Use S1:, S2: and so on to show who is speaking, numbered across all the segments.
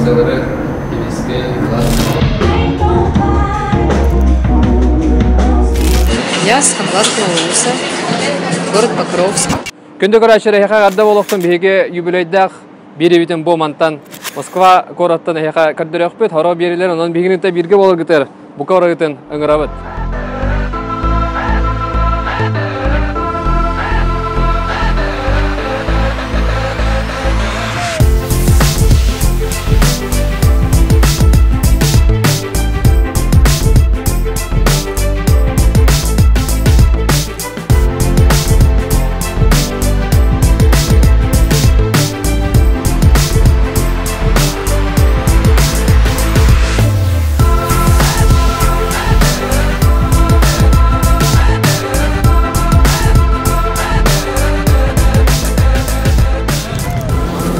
S1: Информациялары Киевскэй
S2: Я с Хангаласского улуса, город Покровск.
S1: Күндү көрөөччүлэр, эһиэхэ эҕэрдэ буолуохтун биһиги юбилейдаах биэриибитин бу мантан Москва куораттан эһиэхэ көрдөрүөхпүт. Хоро биэрилэр, онон биһигини бииргэ буоларгытыгар бука барыгытын ыҥырабыт.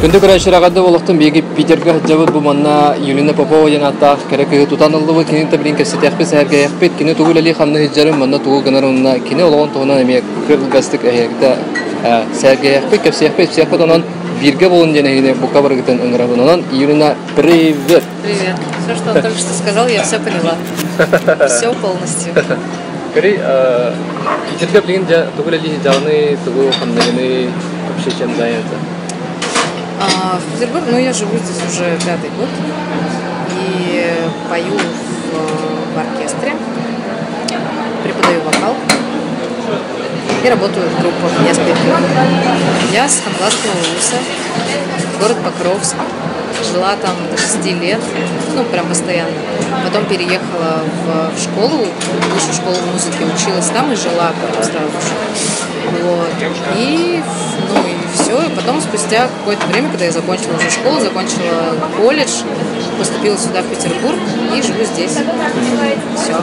S1: Күндү көрөөччүлэр эҕэрдэ буолуохтун биһиги Питергэ сылдьабыт бу манна Юлина Попова диэн ааттаах кэрэ кыыһы тутан ыллыбыт кинини да билин кэпсэтиэхпит сэһэргэһиэхпит кини тугу үлэлии хамныы сылдьарын манна тугу гынар уонна кини олоҕун туһунан эмиэ кылгастык эһиэхтэ сэһэргэһиэхпит кэпсиэхпит ипсиэхпит онон бииргэ буолун диэн эһигини бука барыгытын ыҥырабын онон Юлина привет
S2: Привет. Все, что он только что сказал, я все поняла. Все полностью.
S1: Көрүй, Питергэ билигин дьэ тугу үлэлии сылдьаҕыный, тугу хамныгыный, вообще чем занята?
S2: А, в Петербурге, ну, я живу здесь уже пятый год и пою в оркестре, преподаю вокал и работаю в группах нескольких. Я с Хангаласского улуса, город Покровск. Жила там до 6 лет, ну, прям постоянно. Потом переехала в школу, в высшую школу музыки, училась там и жила потом сразу же. Вот. И, ну, и все. И потом, спустя какое-то время, когда я закончила уже школу, закончила колледж, поступила сюда, в Петербург, и живу здесь. Все.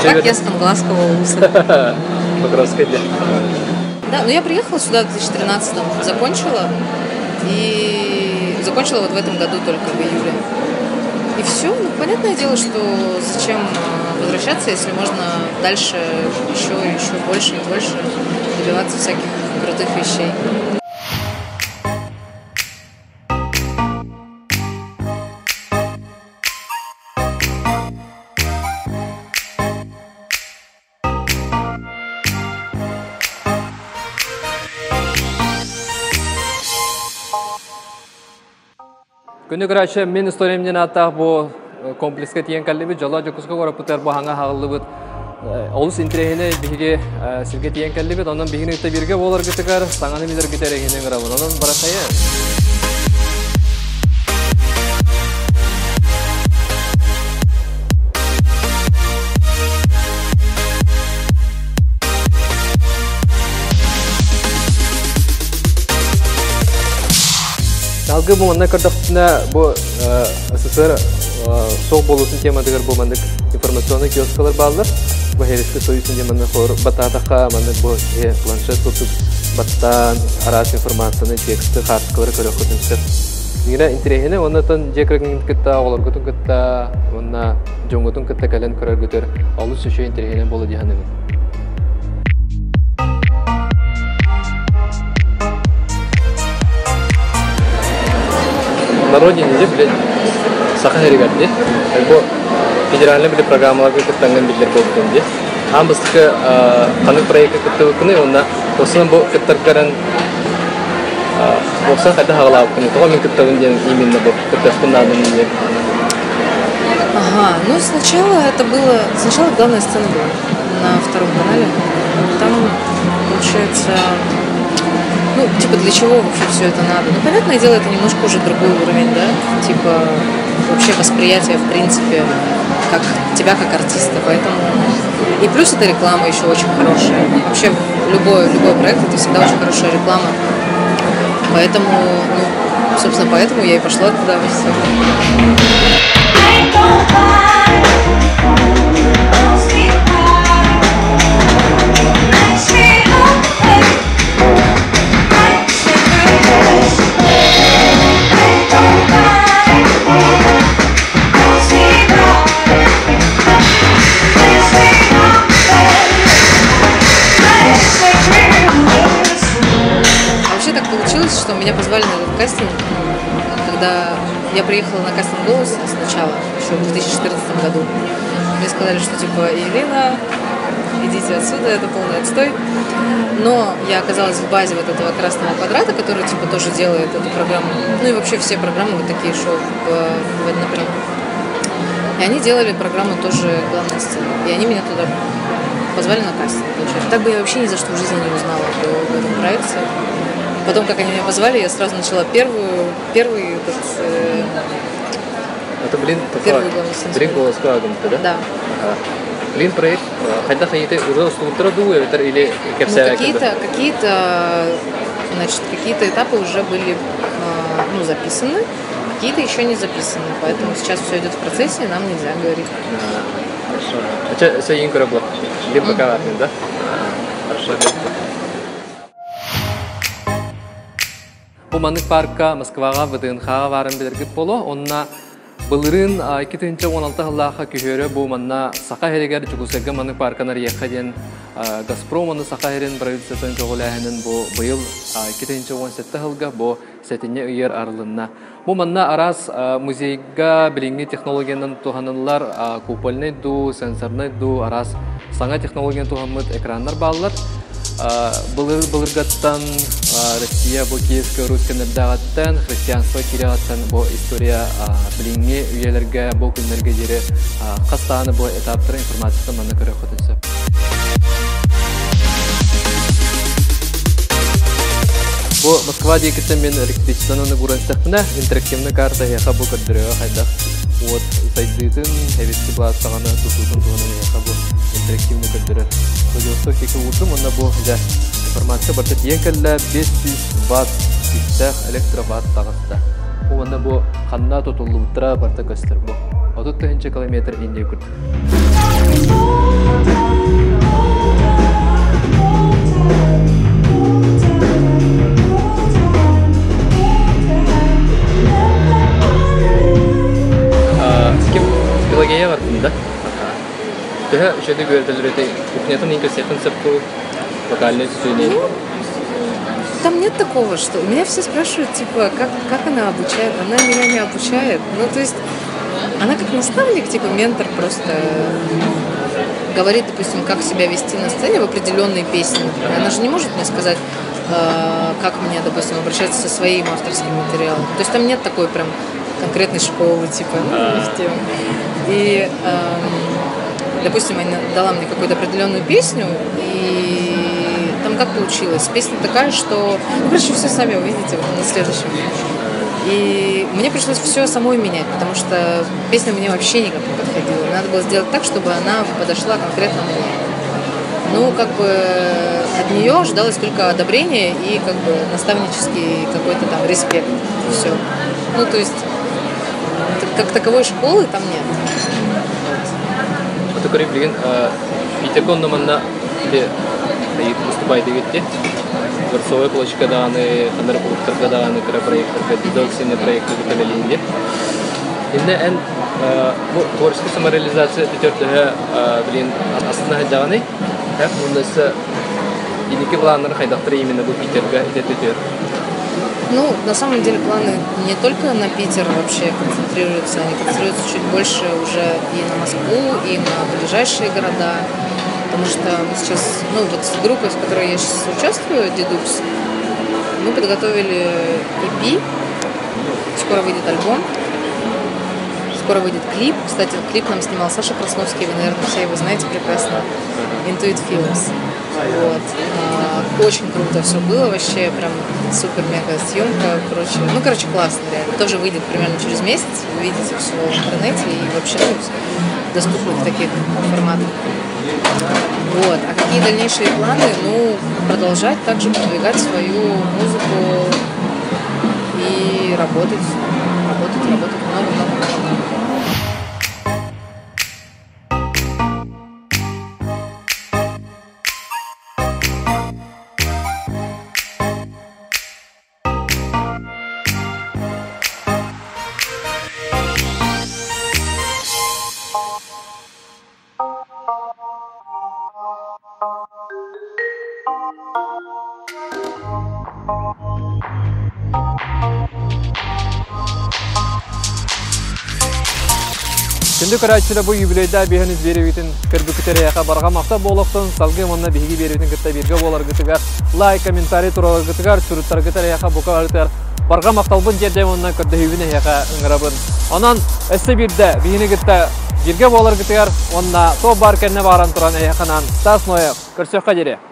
S2: Так я с Хангаласского улуса.
S1: Покровская для.
S2: Да, ну я приехала сюда в 2013-м, закончила. И закончила вот в этом году только, в июле. И все, ну, понятное дело, что зачем возвращаться, если можно дальше еще, еще больше и больше добиваться всяких крутых вещей.
S1: Күндү көрөөччү, мин историям диэн ааттаах бу комплекска тиийэн кэллибит. Дьоллоох Дьокуускай куораппытыгар бу хаҥа хааллыбыт. Олус интэриэһинэй биһиги сиргэ тиийэн кэллибит. Онон биһигини кытта бииргэ буоларгытыгар, саҥаны билэргитигэр эһигини ыҥырабын. Онон баратайы. Салгыы бу манна көрдөхпүнэ бу СССР суох буолуутун тематыгар бу маннык информационный киоскалар бааллар. Бу Советский Союз диэн манна баттаатахха маннык бу планшет курдук баттаан араас информацияны, тексты, хаартыскалары көрүөххүтүн сөп. Иҥэрэ интэриэһинэй уонна оттон дьиэ кэргэҥҥин кытта, оҕолоргутун кытта уонна дьоҥҥутун кытта кэлэн көрөргүтүгэр олус үчүгэй интэриэһинэй буолуо дии саныыбын. На родине дии, блин, Саха сиригэр дии. Бу федеральный били программаларга кыттаҥҥын биллэр буолбутун дии. Аан бастакы ханнык проекка кыттыбыккыный уонна осынан бу кыттаргарын уопсан хайдах аҕалаабыккыный? Тоҕо мин кыттабын диэн именно бу кыттыахпын наадын диэн.
S2: Ага, ну сначала это было... Сначала главная сцена была на втором канале. Там, получается, ну, типа, для чего вообще все это надо? Ну, понятное дело, это немножко уже другой уровень, да? Типа, вообще восприятие, в принципе, как тебя как артиста, поэтому... И плюс это реклама еще очень хорошая. Вообще, любой проект – это всегда очень хорошая реклама. Поэтому, ну, собственно, поэтому я и пошла туда. Все. Вообще так получилось, что меня позвали на этот кастинг, когда Я приехала на кастинг «Голос» сначала, еще в 2014 году. Мне сказали, что типа Елена, идите отсюда, это полный отстой. Но я оказалась в базе вот этого красного квадрата, который типа тоже делает эту программу. Ну и вообще все программы вот такие шоу в, на первом. И они делали программу тоже «Главная сцена». И они меня туда позвали на кастинг, получается. Так бы я вообще ни за что в жизни не узнала об этом проекте. Потом, как они меня позвали, я сразу начала первый этот,
S1: Это, блин,
S2: первую главную сцену.
S1: Блин, голос да?
S2: Да.
S1: Блин, проект, хотя хайты уже уступтара ду, или
S2: Ну, какие-то, значит, какие-то этапы уже были, ну, записаны, какие-то еще не записаны, поэтому сейчас все идет в процессе, и нам нельзя говорить.
S1: Хорошо. А что, было? Либо пока, да? Хорошо. Бу маннык парка Москваҕа ВДНХ-ҕа баарын билэргит буолуо. Онно былырыын 2016 сыллаахха күһүөрү бу манна Саха сиригэр Дьокуускайга маннык парканы арыйыахха диэн Газпром уонна Саха сирин правительствотын көҕүлээһинин бу быйыл 2017 сылга бу сэтинньи ыйыгар арылынна. Бу манна араас музейга билиҥҥи технологиянан туһаныллар купольнай дуу, сенсорнай дуу араас саҥа технологияны туһаммыт экраннар бааллар. Былыр былыргаттан Россия бу Киевская Русь кэннэрдээҕиттэн христианство киирэҕиттэн бу история билиҥҥи үйэлэргэ бу күннэргэ диэри хас даҕаны бу этаптара информацията манна көрүөххүтүн сөп. Бу Москва диэкиттэн мин электричествоны угуран истэхпинэ, интерактивный карта эһиэхэ бу көрдөрүөҕэ хайдах уот сайдыытын, эбиски былаастаҕына тутуутун туһунан эһиэхэ бу интерактивный көрдөрөр. Владивосток диэки уурдум, уонна бу дьэ информация барыта тиийэн кэллэ, 500 ватт күүстээх электроватт таҕыста. Уонна бу ханна тутуллубуттара барыта көстөр бу. 30 тыһыынча километр Индия курдук. Ким Пелагея бардым да? Төһө үчүгэй үөрэтэллэр кухнятын иҥкэсиэххин сөп дуу, вокальнай түсүнэй?
S2: Там нет такого, что... Меня все спрашивают, типа, как она обучает? Она меня не обучает. Ну, то есть, она как наставник, типа, ментор просто говорит, допустим, как себя вести на сцене в определенной песне, например. Она же не может мне сказать, как мне, допустим, обращаться со своим авторским материалом. То есть там нет такой прям конкретной школы, типа, ну, не в тему. И, допустим, она дала мне какую-то определенную песню, и там как получилось? Песня такая, что... Ну, короче, все сами увидите вот на следующем. И мне пришлось все самой менять, потому что песня мне вообще никак не подходила. Надо было сделать так, чтобы она подошла конкретно мне. Ну, как бы от нее ожидалось только одобрение и как бы наставнический какой-то там респект. Все. Ну, то есть, как таковой школы там нет.
S1: Вот. Это билигин Питергэ онно манна выступай дегетти. Дворцовая площадь даҕаны, ханна эрэ кулууптарга даҕаны кыра проекттарга, дедукционный проекты кэлэлиинди. Иннэ эн бу творческая самореализация төтөрдөһө билин астына сылдьаҕыный? Уонна өссө инники планнары хайдахтар именно бу Питерга ити төтөр?
S2: Ну, на самом деле планы не только на Питер вообще концентрируются, они концентрируются чуть больше уже и на Москву, и на ближайшие города, потому что мы сейчас, ну вот с группой, в которой я сейчас участвую, Дедукс, мы подготовили EP, скоро выйдет альбом, скоро выйдет клип. Кстати, клип нам снимал Саша Красновский, вы, наверное, все его знаете прекрасно, Intuit Films. Вот. Очень круто все было, вообще прям супер-мега съемка, короче. Ну, короче, классно, реально. Тоже выйдет примерно через месяц, увидите все в интернете и вообще, ну, в доступных таких форматах. Вот. А какие дальнейшие планы? Ну, продолжать также продвигать свою музыку и работать, работать, работать много-много-много.
S1: Күндү көрөөччүлэр бу юбилейда биһэн биэрэбитин көрбүкүтэр эйэхэ барҕа махтал буолуохтун салгыы уонна биһиги биэрэбитин кытта бииргэ буоларгытыгар лайк, комментарий тураларгытыгар, суруттаргытыгар эйэхэ бука барытыгар барҕа махталбын тиэрдэм уонна көрдөһүүбүн эһиэхэ ыҥырабын. Онон өссө биирдэ биһини кытта бииргэ буоларгытыгар уонна туох баар кэннэ бааран туран эһиэхэ анаан Стас Ноев көрсүөххэ диэри.